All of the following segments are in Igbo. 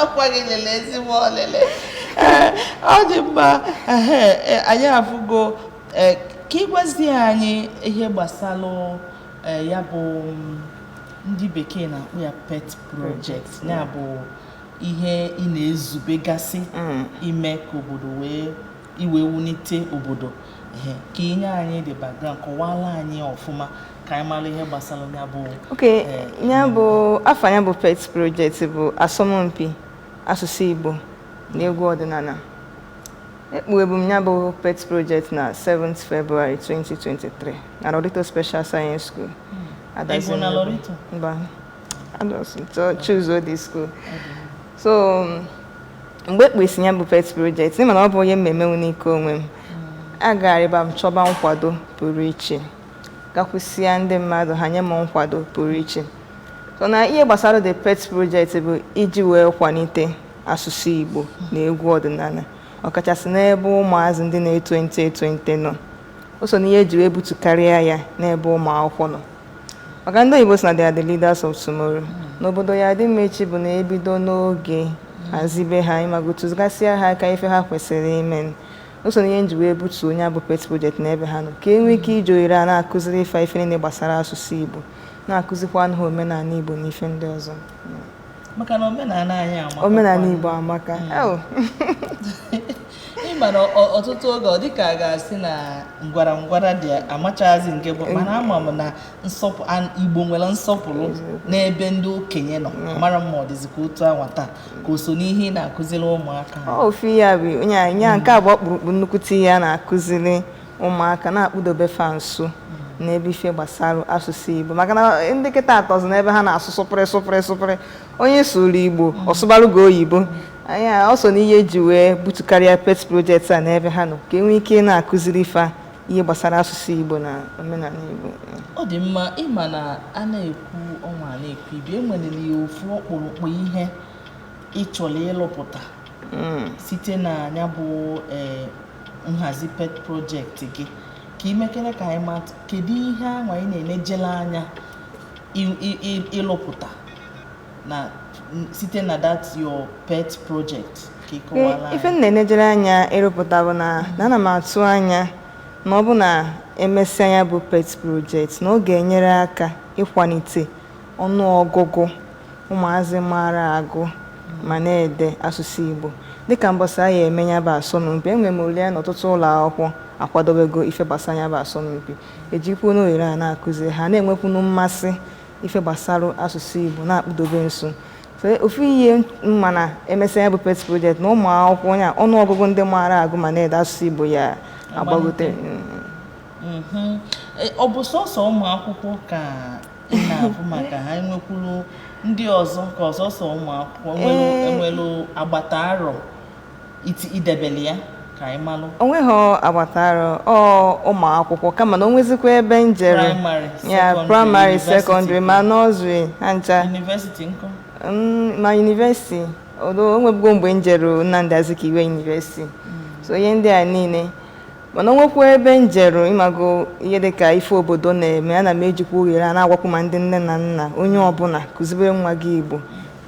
Ọkwa gị lele ezigbo ọlele. Ee, ọ dị mma. Ehe, anyị afụgo. Ka ịgwazie anyị ihe gbasalụ ya bụ ndị bekee na-akpọ ya pet project, ya bụ ihe ị na-ezubegasị ime ka obodo wee iwee wulite obodo. Ehe, ka inye anyị the background, kọwala anyị ọfụma ka anyị mara ihe gbasara ya bụ. Ok, ya bụ afa ya bụ pet project bụ asọmpi asụsụ Igbo na egwu ọdịnala. Ekpughebu m ya bụ pet project na 7th February 2023 na Lorito Special Science School. Ego na Lorito? Mba, I just choose this school. So mgbe ekpesi ya bụ pet project, ịma na ọ bụ onye mmemme n'ike onwe m, agagharịba m chọba nkwado pụrụ iche, gakwụsịa ndị mmadụ, ha nye m nkwado pụrụ iche. So na ihe gbasara the pet project bụ iji wee kwalite asụsụ Igbo na egwu ọdịnala, ọkachasị n'ebe ụmụazị ndị na-eto eto nọ. O so n'ihe eji wee butukarịa ya n'ebe ụmụ akwụkwọ nọ, maka ndị oyibo sị na they are the leaders of tomorrow. N'obodo ya dị mma echi bụ na ebido n'oge hazibe ha, ịmago, tụgasịa ha aka ife ha kwesịrị ime. O so n'ihe nji wee butuo onye bụ pet project n'ebe ha nọ, ka e nwee ike iji ohere a na-akụziri ife ife niile gbasara asụsụ Igbo, na-akụzikwa ha omenala Igbo na ife ndị ọzọ. Maka na omenala anyị amaka. Omenala Igbo amaka. Oh. Ịma na ọtụtụ oge ọ dịka a ga-asị na ngwara ngwara dị amachaghịzi nke bụ, mana ama m na nsọpụ Igbo nwere nsọpụrụ n'ebe ndị okenye nọ. Mara m ma ọ dịzị ka otu anwa taa, ka o so n'ihe ị na-akụziri ụmụaka. Ọ ofu ihe a bụ onye anya nke abụọ, ọkpụrụkpụ nnukwute ihe a na-akụziri ụmụaka, na-akpụdobe fa nso n'ebe ife gbasara asụsụ Igbo, maka na ndị kịta atọzi n'ebe ha na-asụ sụpịrị sụpịrị sụpịrị. Onye sụrụ Igbo, ọsụbalụ gị oyibo. Anyị ọ so n'ihe eji wee butukarịa pet project a n'ebe ha nọ, ka e nwee ike na-akụziri fa ihe gbasara asụsụ Igbo na omenala Igbo. Ọ dị mma. Ịma na a na-ekwu ọnwa, a na-ekwu ibe, enwerela ya ofu ọkpụrụkpụ ihe ị chọrọ ịlụpụta site na ya bụ nhazi pet project gị, ka imekere ka anyị mata kedu ihe anwa ị na-enejele anya ịlụpụta na site na that your pet project, ka ị kọwara. Ife m na-enejere anya ịrụpụta bụ na ana m atụ anya na ọ bụ na emesịa ya bụ pet project, na ọ ga-enyere aka ịkwalite ọnụọgụgụ ụmụazị maara agụ ma na-ede asụsụ Igbo. Dịka mbọsị anyị eme ya bụ asọmpi, enwere m olileanya na ọtụtụ ụlọ akwụkwọ akwadobego ife gbasara ya bụ asọmpi, ejikwu n'ohere a na-akụzi ha, na-enwekwunu mmasị ife gbasara asụsụ Igbo, na-akpụdobe nso. So ofu ihe mma na emesịa ya bụ pet project, na ụmụ akwụkwọ ya, ọnụọgụgụ ndị maara agụ ma na-ede asụsụ Igbo ya agbagote. Ọ bụ sọsọ ụmụ akwụkwọ ka ị na-afụ maka ha, enwekwuru ndị ọzọ, ka ọsọsọ ụmụ akwụkwọ? Enwelu agbata arọ idebele ya, ka anyị malụ? O nweghị agbata arọ, ọ ụmụ akwụkwọ, kama na o nwezikwa ebe njere Praịmarị, ya sekọndịrị, praịmarị, university. Sekọndịrị, ma nọzri, ha ncha. University nkọ? Ma university odo, o nwebugo mgbe m jere Nnamdi Azikiwe University. So ihe ndị a niile, mana o nwekwa ebe m jere, ịmago, ihe dịka ife obodo na-eme, ana m ejikwa ohere a na-agwakwu ma ndị nne na nna, onye ọbụla kụzibere nwa gị Igbo.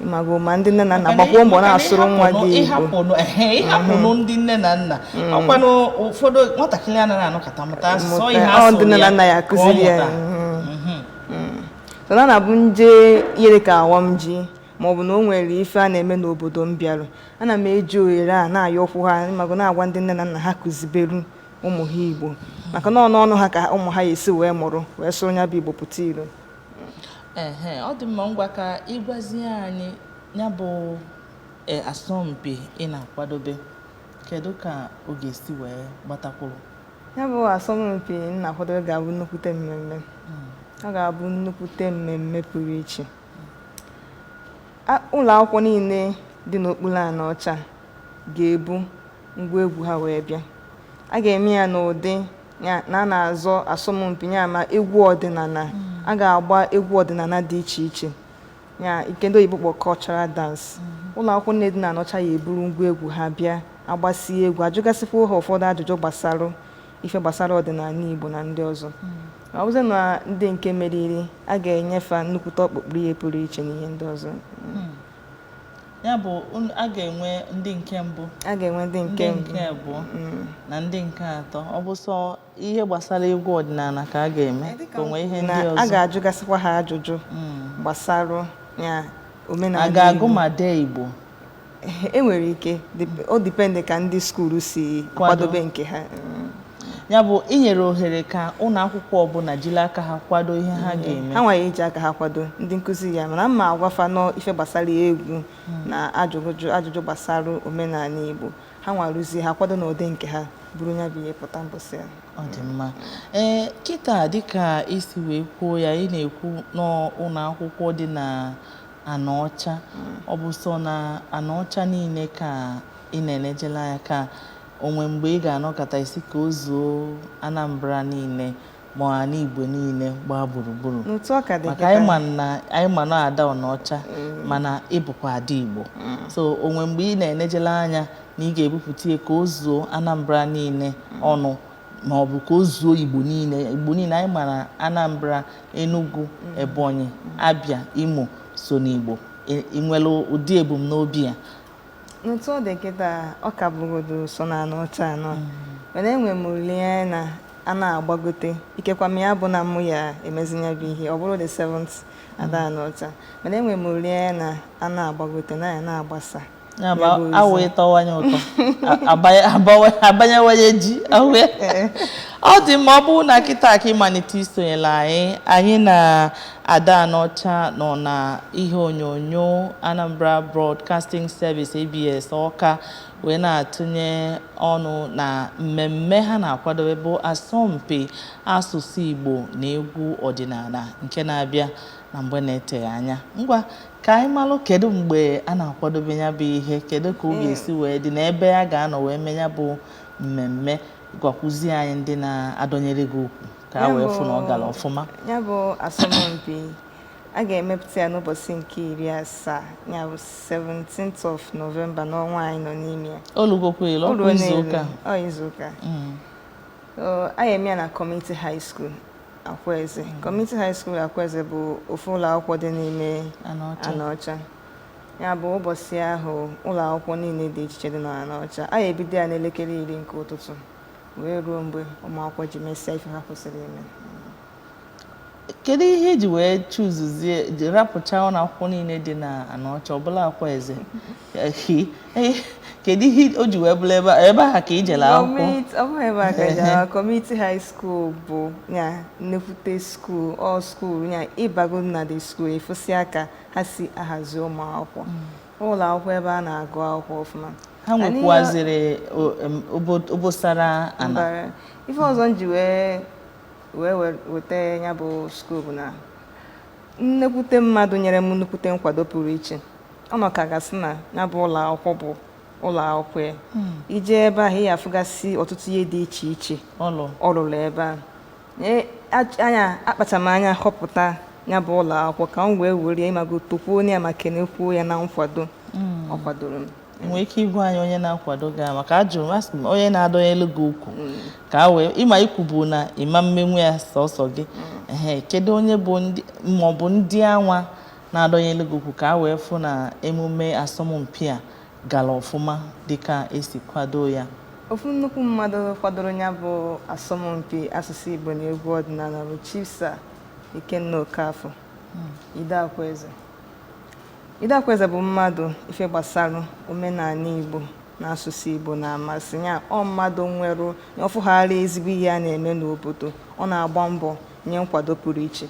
Ịmago, ma ndị nne na nna, gbakwuo mbọ Maka na na-asụrụ nwa gị Igbo. Ịhapụnụ ndị nne na nna, ọkwanụ ụfọdụ nwatakịrị anaghị anọkọta mụta asụsụ Mụta. ihe Ọ asụrụ ndị nne na ya nna ya ka ọ akụziri ya. mụta. So na na-abụ nje ihe dịka awam ji, maọbụ na o nwere ife a na-eme n'obodo m bịarụ, ana m eji ohere a na-ayọkwu ha, ịmago, na-agwa ndị nne na nna ha kụziberu ụmụ ha Igbo, maka na ọnụ ọnụ ha ka ụmụ ha esi wee mụrụ wee sụrụ ya bụ Igbo pụta iro. Ehe, ọ dị mma. Ngwa, ka ịgwazie anyị ya bụ asọmpi ị na-akwadobe, kedu ka ọ ga-esi wee gbatakwuru? Ya bụ asọmpi m na-akwadobe ga-abụ nnukwute mmemme. Ọ ga-abụ nnukwute mmemme pụrụ iche. Ụlọ akwụkwọ niile dị n'okpuru ana ọcha ga-ebu ngwa egwu ha wee bịa. A ga-eme ya n'ụdị ya na a na-azọ asọmpi ya ma egwu ọdịnala, a ga-agba egwu ọdịnala dị iche iche, ya nke ndị oyibo kpọ cultural dance. Ụlọ akwụkwọ niile dị na Anọcha ya eburu ngwa egwu ha bịa, agbasie egwu, ajụgasịkwa ha ụfọdụ ajụjụ gbasara ife gbasara ọdịnala Igbo na ndị ọzọ. Ọ bụzie na ndị nke meriri, a ga-enyefe nnukwute ọkpụkpụ ihe pụrụ iche na ihe ndị ọzọ. Ya bụ a ga-enwe ndị nke mbụ, A ga-enwe ndị ndị nke mbụ, nke abụọ na ndị nke atọ. Ọ bụ sọ ihe gbasara egwu ọdịnala ka a ga-eme, ka o nwee ihe na ndị a ọzọ? ga-ajụgasịkwa ha ajụjụ gbasara ya omenala A ga-agụ Igbo. ma dee Igbo? E nwere ike, o depend ka ndị school si Kwado. akwadobe nke ha. Ya bụ inyere ohere ka ụlọ akwụkwọ ọbụla jiri aka ha kwado ihe ha ga-eme. Ha nwere iji aka ha kwado, ndị nkụzi ya, mana mma agwafa nọ ife gbasara egwu na ajụjụ gbasara omenala Igbo. Ha nwarụzie ha kwado n'ụdị nke ha, bụrụ ya bụ ihe pụta mbọsị ya. Ọ dị mma. Ee, kịta dịka isi wee kwuo ya, ị na-ekwu n'ụlọ akwụkwọ dị na Anaọcha, ọ bụ sọ na Anaọcha niile ka ị na-enejela anya, ka onwe mgbe ị ga-anọkọta isi ka o zuo Anambra niile ma ala Igbo niile gbaa gburugburu? N'otu ọ ka dị Maka anyị kịta, ma na anyị ma na ada Ọnọcha, mana ị bụkwa ada Igbo, so onwe mgbe ị na-enejela anya na ị ga-ebupụta ya ka o zuo Anambra niile ọnụ, ma ọ bụ ka o zuo Igbo niile? Igbo niile anyị ma na Anambra, Enugu, Ebonyi, Abia, Imo so n'Igbo. Ị nwere ụdị ebumnobi a? N'otu ọ dị kịta, ọ ka bụgodo so na Anaọcha anọ, mana enwe m olileanya na a na-agbagote, ikekwa m ya bụ na mụ ya emezinya bụ ihe ọ bụrụ the seventh Ada Anaọcha, mana enwe m olileanya na a na-agbagote na ya na-agbasa. Ya bụ Ya bụ ozi. Awụ ịtọwanye ụtọ, abanyewanye ji awụ. Ọ dị mma. Ọ bụrụ na kịta ka ịmalite isonyere anyị, anyị na Ada Anaọcha nọ na ihe onyonyo Anambra Broadcasting Service, ABS Ọka, wee na-atụnye ọnụ na mmemme ha na-akwadobe, bụ asọmpi asụsụ Igbo na egwu ọdịnala nke na-abịa na mgbe na-eteghị anya. Ngwa, ka anyị malụ kedu mgbe a na-akwadobe ya bụ ihe, kedu ka ọ ga-esi wee dị na ebe a ga-anọ wee mee ya bụ mmemme. Gwakwuzie anyị ndị na-adọnyere gị ukwu ka a Ya wee fụ na ọ gara ọfụma. Ya bụ asọmpi, a ga-emepụta ya n'ụbọchị nke 17, ya bụ 17th of November, n'ọnwa anyị nọ n'ime ya. Olugokwa elu O ọkwa ruo izu n'elu. ụka. Ọ izu ụka. So, a ga-eme ya na Community High School Akwaeze. Community High School Akwaeze bụ ofu ụlọ akwụkwọ dị n'ime Anaọcha. Anaọcha. Ya bụ ụbọchị ahụ, ụlọ akwụkwọ niile dị iche iche dị na Anaọcha, a ga-ebido ya n'elekere 10 nke ụtụtụ wee ruo mgbe ụmụ akwụkwọ ji mesịa ife ha kwesịrị ime. Kedu ihe iji wee chuzuzie ji rapụcha ụlọ akwụkwọ niile dị na Anaọcha ọbụla Akwaeze? Kedu ihe o ji wee bụrụ ebe ebe ahụ ka ị jere akwụkwọ? Ọ bụghị ebe a ka ejere. Community High School bụ ya nnekwute school, ọ school ya ịbago na the school, ịfụsị aka ha si ahazi ụmụ akwụkwọ, ụlọ akwụkwọ ebe a na-agụ akwụkwọ ọfụma. Ha nwekwaziri obosara ana. Mbara. Ife ọzọ m ji wee weta ya bụ school bụ na nnekwute mmadụ nyere m nnukwute nkwado pụrụ iche. Ọ nọ ka gasị na ya bụ ụlọ akwụkwọ bụ ụlọ akwụkwọ ya. Ije ebe ahụ, ị ga-afụgasị ọtụtụ ihe dị iche iche ụlọ ọ rụrụ ebe a. Anya akpacha m anya họpụta ya bụ ụlọ akwụkwọ ka m wee were ịmago tokwuo ya ma kenekwuo ya na nkwado ọ kwadoro m. Nwee ike ịgwa anyị onye na-akwado gị a? Maka ajụrụ m, asị m onye na-adọnyelu gị ukwu ka a wee ịma ikwu bụ na ịma mmenwu ya sọsọ gị. Ehe, kedu onye bụ ndị maọbụ ndị anwa na-adọnyelu gị ukwu ka a wee fụ na emume asọmpi a gara ọfụma dịka esi kwado ya? Ofu nnukwu mmadụ kwadoro ya bụ asọmpi asụsụ Igbo na egwu ọdịnala bụ Chief Sir Ikenna Okafọ, Ide Akwaeze. Ide Akwaeze bụ mmadụ ife gbasara omenala Igbo na asụsụ Igbo na-amasị ya. Ọ mmadụ nwere ọfụgharị ezigbo ihe a na-eme n'obodo, ọ na-agba mbọ nye nkwado pụrụ iche.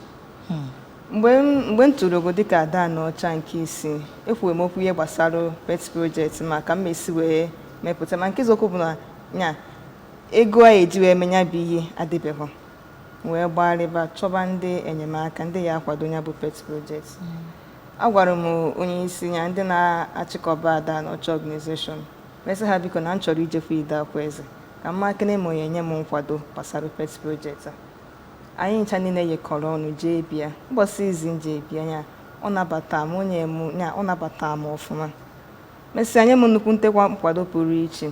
Mgbe m tụrụ ogo dịka Ada Anaọcha nke isii, ekwughị m okwu ihe gbasara pet project ma ka m esi wee mepụta, ma nke eziokwu bụ na nya ego a eji wee mee ya bụ ihe adịbeghị. Wee gbagharịba chọba ndị enyemaka, ndị ya akwado ya bụ pet project. Agwara m onye isi ya, ndị na-achịkọba Ada Anaọcha organization, mesị ha biko na m chọrọ ijekwa Ide Akwaeze ka mma kene ma onye nye m nkwado gbasara pet project a. Anyị ncha niile yekọrọ ọnụ jee bịa. Ụbọchị izi m jee bịa ya, ọ nabata m, onye m ya, ọ nabata m ọfụma, mesịa nye m nnukwu ntekwa nkwado pụrụ iche,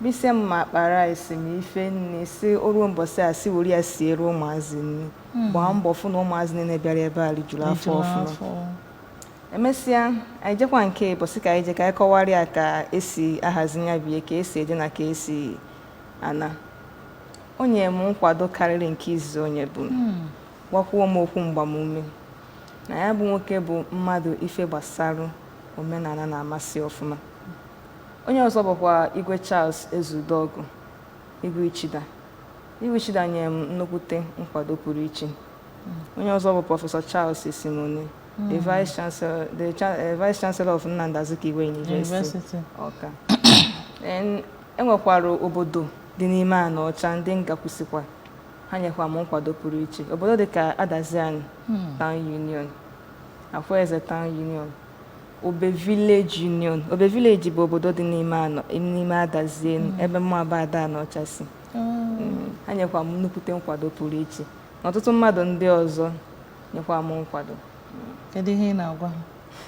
bisia m ma akpa rice ma ife nne, si o ruo mbọsị a, si were ya siere ụmụazị nri, gbaa mbọ fụ na ụmụazị niile bịara ebe a rijuru afọ Rijuru ọfụma. Afọ. Emesịa, anyị jekwa nke ụbọchị ka anyị je ka anyị kọwara ya ka esi ahazi ya bụ ihe, ka esi eje na ka esi ana. O nyere m nkwado karịrị nke izizi onye bụ gwakwuo m okwu mgbamume na ya bụ nwoke bụ mmadụ ife gbasara omenala na-amasị ọfụma. Onye ọzọ bụkwa Igwe Charles Ezudogwu, Igwe Ichida. Igwe Ichida nyere m nnukwute nkwado pụrụ iche. Onye ọzọ bụ Prọfesọ Charles Esimone, the Vice Chancellor, the Vice Chancellor of Nnamdi Azikiwe University, University. Ọka. Then, enwekwara obodo dị n'ime Anaọcha ndị ngakwụsịkwa ha nyekwa m nkwado pụrụ iche, obodo dịka Adaziani Town Union, Akwaeze Town Union, Obe Village Union. Obe Village bụ obodo dị n'ime anọ n'ime Adazienu, ebe mụ abụ ada Anaọcha si. Ha nyekwa m nnukwute nkwado pụrụ iche na ọtụtụ mmadụ ndị ọzọ nyekwa m nkwado. Kedu ihe ị na-agwa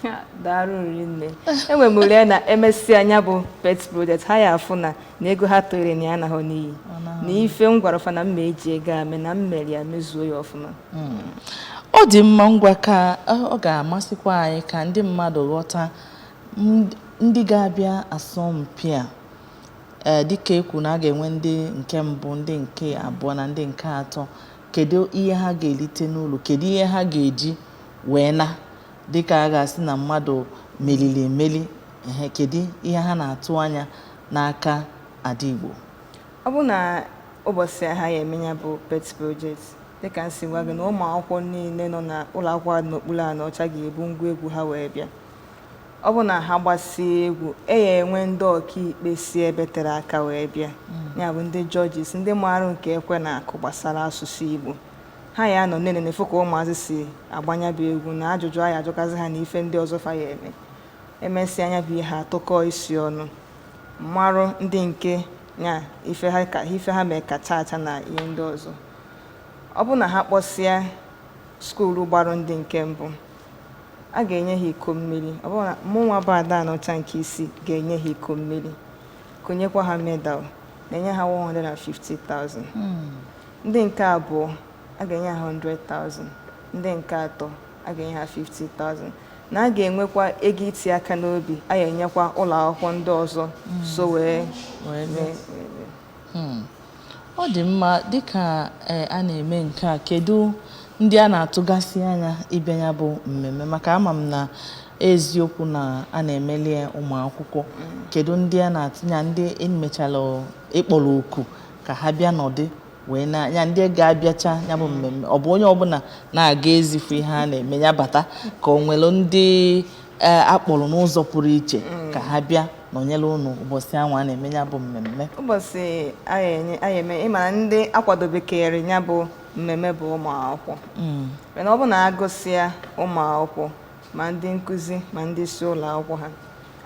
ha? Daalụ rinne. Enwere m ule na emesịa anya bụ pet project ha, ya afụ na ego ha tore na ya anaghị n'iyi, na ife m gwara fa na m ma eji ego a mee na m mere ya mezuo ya ọfụma. Ọ dị mma. Ngwa, ka ọ ga-amasịkwa anyị ka ndị mmadụ ghọta ndị ga-abịa asọmpi a, ee, dịka ekwu na a ga-enwe ndị nke mbụ, ndị nke abụọ na ndị nke atọ. Kedu ihe ha ga-elite n'ụlọ? Kedu ihe ha ga-eji wee na dịka a ga-asị na mmadụ meliri emeli ehe? Kedu ihe ha na-atụ anya n'aka Ada Igbo? Ọ bụ na ụbọchị ha ya eme ya bụ pet project, dịka m si gwa gị na ụmụ akwụkwọ niile nọ na ụlọ akwụkwọ dị n'okpuru Anaọcha ga-ebu ngwa egwu ha wee bịa. Ọ bụ na ha gbasie egwu, e ya enwe ndị ọkaikpe si ebe tere aka wee bịa, ya bụ ndị judges, ndị maara nke ekwe na-akụ gbasara asụsụ Igbo. Ha ya anọ nene fụ ka ụmụazị si agbanya bụ egwu na ajụjụ anyị ajụkazi ha na ife ndị ọzọ fa ya eme. Emesịa anya bụ ihe, ha atụkọ isi ọnụ marụ ndị nke ya ife ha ka ife ha mee kacha acha na ihe ndị ọzọ. Ọ bụ na ha kpọsịa school gbarụ ndị nke mbụ, a ga-enye ha iko mmiri. Ọ bụrụ na mụnwa bụ Ada Anaọcha nke isi ga-enye ha iko mmiri, konyekwa ha medal, na-enye ha 150,000. Ndị nke abụọ, a ga-enye ha 100,000. Ndị nke atọ, a ga-enye ha 50,000. Na a ga-enwekwa ego iti aka n'obi, a ga-enyekwa ụlọ akwụkwọ ndị ọzọ so wee wee mee. Ọ dị mma. Dịka a na-eme nke a, kedu ndị a na-atụgasị anya ịbịa ya bụ mmemme? Maka ama m na eziokwu na a na-emeli ya ụmụ akwụkwọ, kedu ndị a na-atụnya, ndị emechala ịkpọrọ oku ka ha bịa nọdụ wee na ya, ndị ga-abịacha ya bụ mmemme? Ọ bụ onye ọbụla na-aga ezifu ihe a na-eme ya bata, ka o nwere ndị akpọrọ n'ụzọ pụrụ iche ka ha bịa nọnyere unu ụbọchị ahụ a na-eme ya bụ mmemme? Ụbọchị a ga-eme, ịma na ndị akwadobekere ya bụ mmemme bụ ụmụ akwụkwọ. Mana ọ bụ na agụsịa ụmụ akwụkwọ, ma ndị nkụzi ma ndị isi ụlọ akwụkwọ ha,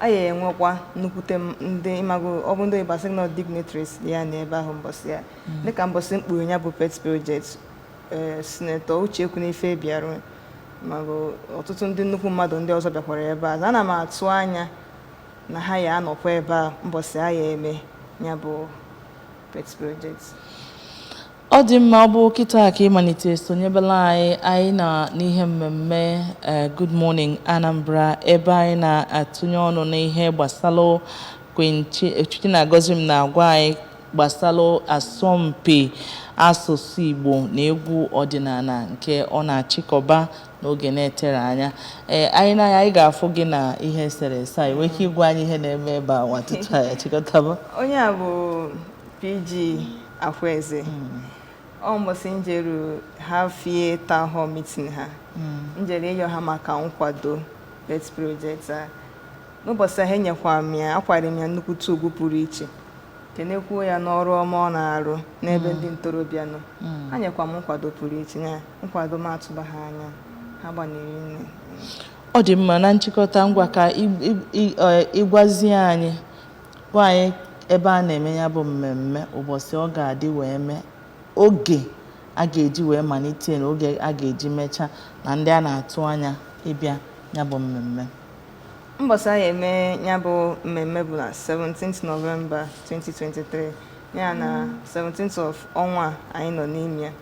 a ga-enwekwa nnukwute ndị ịmago ọ bụ ndị oyibo asị nọ dignitaries dị ya n'ebe ahụ mbọsị ya. Dịka mbọsị mkpughe ya bụ pet project, ee, Senator Uche Ekwunife bịara, ma bụ ọtụtụ ndị nnukwu mmadụ ndị ọzọ bịakwara ebe a. Ana m atụ anya na ha ya anọkwa ebe a mbọsị a ya eme ya bụ pet project. Ọ dị mma. Ọ bụ kịta ka ịmalite sonyebela anyị, anyị na n'ihe mmemme Good Morning Anambra, ebe anyị na-atụnye ọnụ n'ihe gbasara Queen Chinagozim na-agwa anyị gbasara asọmpi asụsụ Igbo na egwu ọdịnala nke ọ na-achịkọba n'oge na-etere anya. Ee, anyị na anyị ga-afụ gị na ihe eserese a. Nwee ike ịgwa anyị ihe na-eme ebe a nwa tutu anyị achịkọtaba? Onye a bụ PG Akwaeze. Ọ mbọsị njeru half year town hall meeting ha, njere ịyọ ha maka nkwado pet project a. N'ụbọchị ahụ enyekwa m ya, akwara m ya nnukwute ugwu pụrụ iche, kenekwuo ya n'ọrụ ọma ọ na-arụ n'ebe ndị ntorobịa nọ. Ha nyekwa m nkwado pụrụ iche ya, nkwado m atụba ha anya, ha gbaniri nne. Ọ dị mma. Na nchịkọta, ngwa, ka ịgwazie anyị, gwa anyị ebe a na-eme ya bụ mmemme, ụbọchị ọ ga-adị wee mee, oge a ga-eji wee malite na oge a ga-eji mechaa, na ndị a na-atụ anya ịbịa ya bụ mmemme. Mbọsị a ga-eme ya bụ mmemme bụ na 17th November 2023, ya na 17th of ọnwa a anyị nọ n'ime ya.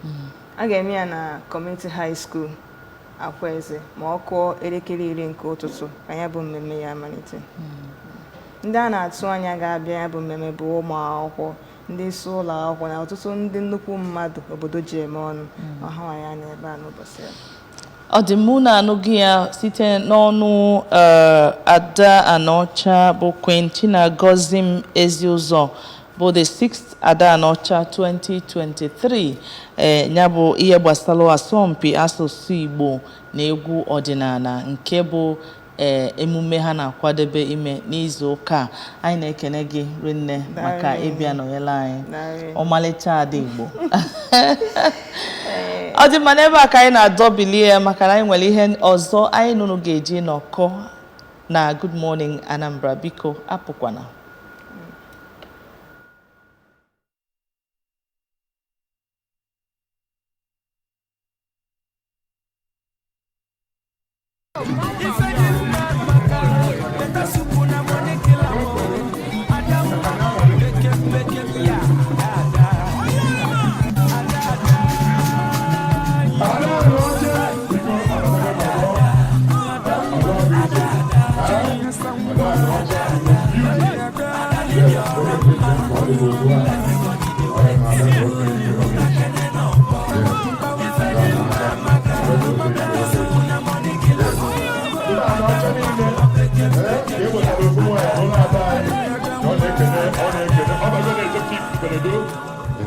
A ga-eme ya na Community High School. Akwaeze ma ọ kụọ elekere 10 nke ụtụtụ ka ya bụ mmemme ya amalite. Ndị a na-atụ anya ga-abịa ya bụ mmemme bụ ụmụ akwụkwọ, ndị isi ụlọ akwụkwọ na ọtụtụ ndị nnukwu mmadụ obodo ji eme ọnụ. Ọha nwa ya n'ebe a n'ụbọchị a. Ọ dị mụ na anụghị ya site n'ọnụ Ada Anaọcha bụ Queen Chinagozim Eziụzọ bụ the 6th Ada Anaọcha 2023, ya bụ ihe gbasara asọmpi asụsụ Igbo na egwu ọdịnala nke bụ emume ha na-akwadebe ime n'izu ụka a. Anyị na-ekene gị rinne maka ịbịa nọnyere anyị, ọmalịcha ada Igbo. Ọ dị mma, n'ebe a ka anyị na-adọbili ya maka na anyị nwere ihe ọzọ anyị nụnụ ga-eji nọkọ na Good Morning Anambra. Biko apụkwana.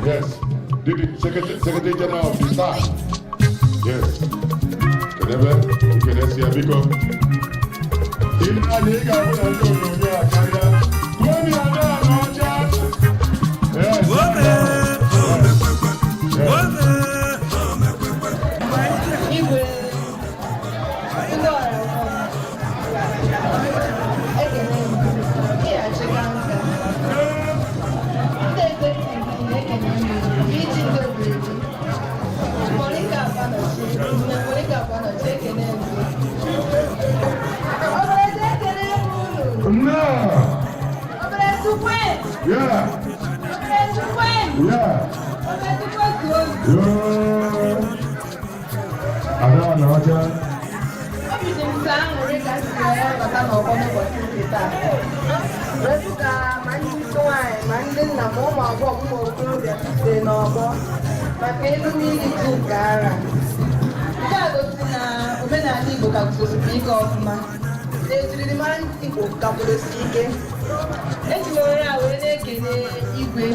Yes, the Secretary General of the SAR. Yes. Kedebe, Kedesi biko. Ile anyị ị ga-ahụ na ndị onyonyo a karịa. Kwemi Ada Anaọcha. Yes. Igwe, ndị ọra ekene m, ịghachika nka. Ndị executive niile, ekene m, iji ndị obodo. Monica Akwanọchi, nne Monica Akwanọchi, ekene m. Obere ekene m unu. Nnọọ. Obere tukwe. Obere tukwe. Obere tukwe zuo. Yoo. Ada Anaọcha. Obi dị m sọ aṅụrị ka m si wee bata n'ọgbọ n'ụbọchị nke taa. Wee fụ ka ma ndị isi nwaanyị ma ndị nna ma ụmụ agbọghọ, ụmụ okorobịa sitere n'ọgbọ maka emume iri ji nke ara. Nke a gosi na omenala Igbo ka guzosiri ike ọfụma. Na ejirimara Igbo ka kwudosiri ike. Eji m ohere a wee na-ekene igwe,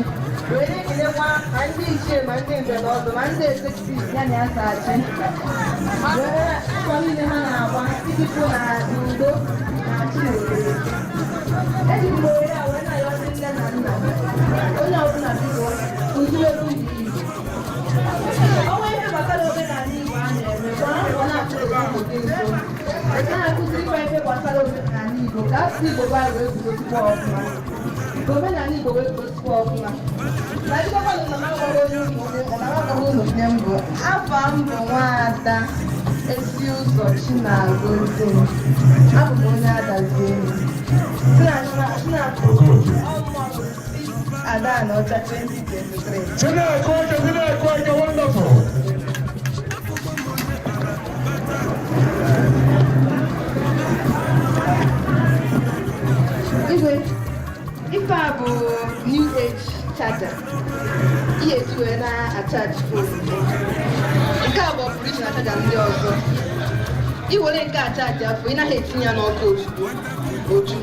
wee na-ekenekwa ma ndị ichie ma ndị nze na ọzọ ma ndị executive ya na ya sachi. Wee mbọ niile ha na-agba iji fụ na udo na-achị n'obodo. Eji m ohere a wee na-ayọ ndị nne na nna, onye ọbụla biko kụziere ụmụ Igbo. Ọnwa ihe gbasara omenala Igbo a na-eme, gbaa mbọ na-akpụrụ ụmụ gị nso. Na-akụzirikwa ihe gbasara omenala Igbo ka asụsụ Igbo gbaa wee guzosikwa ọfụma. Ka omenala Igbo wee guzosikwa ọfụma. Ma bidokwanụ na m agwaghị onye ụmụ na m agwaghị unu nne m bụ afa m bụ Nwaada Esiụzọ Chinagozie m. Abụ m onye Adazi-Enu. Okoye. Ada Anaọcha 2023. Chineke oke, Chineke oke, wonderful. Igwe, ife a bụ new age charger. Ihe eji wee na-acharge phone gị. Nke a bụ original charger ndị ọzọ. I were nke a charge afọ, ị naghị etinye ya n'ọkụ ozugbo. Oju.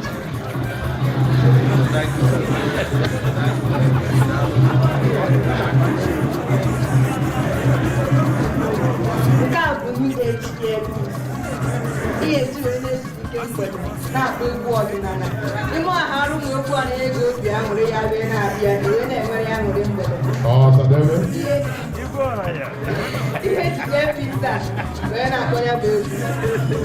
Nke a bụ new age earpiece. Ihe eji wee na-ezu ike mgbede na-akpọ egwu ọdịnala. Ime ọha arụ ụmụ egwu a na-ege obi aṅụrị ya wee na-abịa, wee na-enwere ya aṅụrị mgbede. Ọ Sadebe. Ihe ejiji earpiece a wee na-akpọ ya bụ egwu.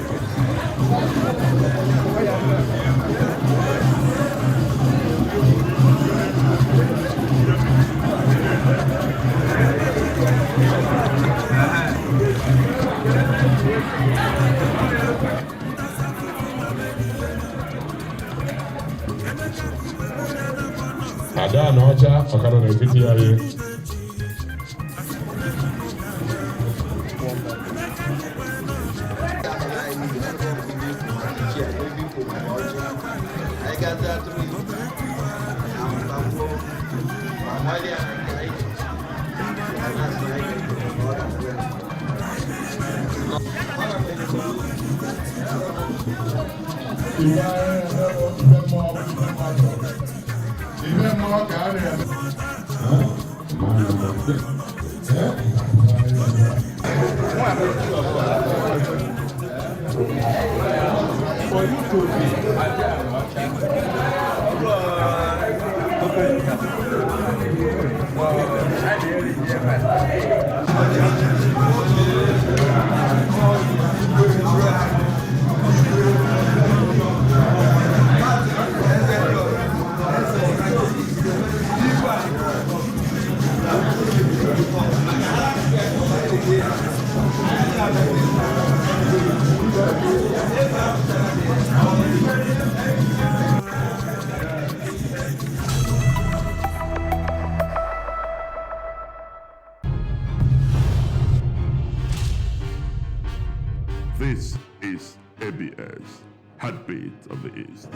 Ada Anaọcha ọkara n'etiti anyị. atụrụ amụtakwuo amaghị ya nke anyị ji na-asị na anyị ga-ekele na ọ ga-abụ ya. Ibe anyị na-eme bụ ibe mmụọ bụ ibe mmadụ. Ibe mmụọ ka a na-eme. This is ABS, Heartbeat of the East.